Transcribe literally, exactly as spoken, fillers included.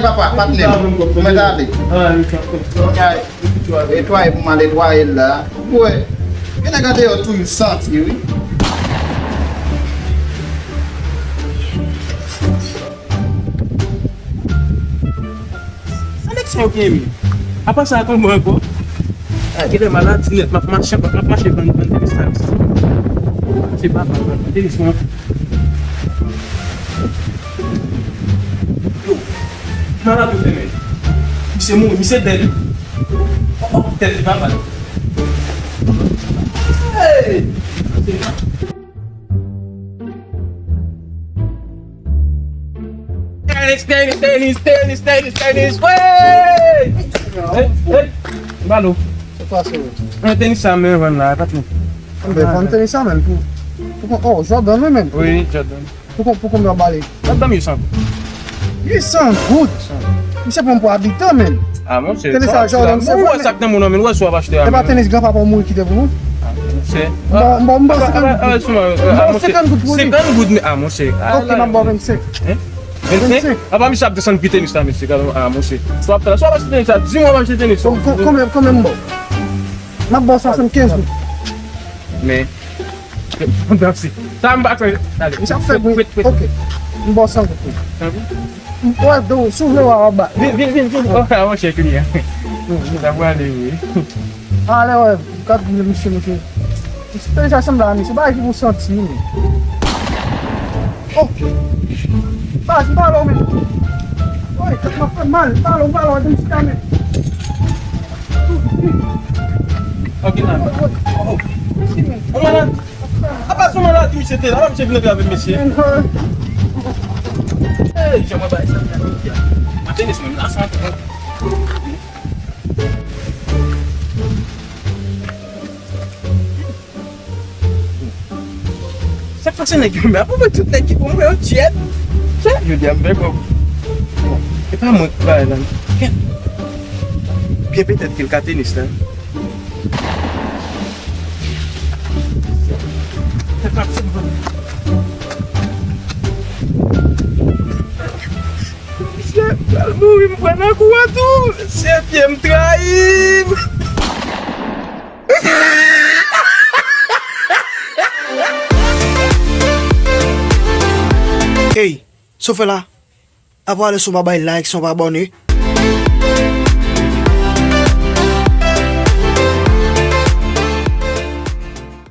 ale, papa, patnè m. Ou mèt ale. Netwaye pou m al netwaye l la. Wè. Gen nèg andeyò toujou santi, wi. Sa nèg sa yo genyen menm? Apa sa a tonbe ankò? Ah, genlè maladi nèt, m ap mache ankò, m ap mache vann, vann tenis la. Se pa vann, vann tenis mwen. Yo, malad yo fè men. Misye mouri, misye dèd. Oh, oh, tèt li pa mal. Hey! Tenis, tenis, tenis, tenis, tenis, tenis, wey! Hey, hey, balo. Se kwa se? Mwen tenis sa mwen vann la, pa tro. Mwen vann tenis sa, men, pou, pou, oh, Jordan, wi, men. Wi, Jordan. Pou kon-, pou konbyen w ap ba li? Mwen ban m uit san. Uit san goud? Misye pran m pou abitan, men. Ah, monchè, tenis sa, Jordan, se vre, men. Ou wè sa k nan moun nan, men, ou wè si w ap achte a, men. E pa tenis granpapa w mouri kite pou mwen? Ah, monchè. Bon, bon, bon, senkant goud. Ah, ah, ah, ah, monchè. Senkant goud pou li. Senkant goud, men, ah, monchè. Ah, ok, m ap ba w vennsenk. Hein? Vennsenk? Vennsenk. Apa misye ap desann pri tenis la, mesye, gade, ah, monchè. Sa w ap fè la, sa w ap achte tenis la, di mwen w ap achte tenis. Kon-, kon-, konbyen, konbyen m ba w? M ap ba w swasannkenz goud. Men, Danse. Sa m pa kwè. Gade. Misye ap fè bri. Pwit, pwit, pwit. Ok. M ba w san goud. San goud? M, wè, do, si w vle, w a ba. Vin, vin, vin, vin. Oh, ah, monchè, kliyan. Sa pwale, wi. Ale, wè, gad misye, mesye. Misye, sa sanble a misye, bagay ki pou santi, men. Oh! Baz, m pale w, men. Oy, tèt mwen fè mal. M pale w, m pale w, misye, men. Ok, nan. Oh, oh. Ou malad? Apa se maladi misye te la, misye vin antre avèk mesye. Ey, jan mwen bay sa, mwen tenis menm la, sa. Sa k pase nèg yo, men apan mwen tout nèg ki bon, mwen yo tchèt. Sa, jodi a m fè kòb. Bon, e pa mwen ki bay la. Kèt. Byen petèt ke l ka tenis la. Misye pral mouri, m pran nan kou a tou. Mesye, pye m trayi m. Hey, sa w fè la? Apa ale si w pa bay like, si w pa abòne,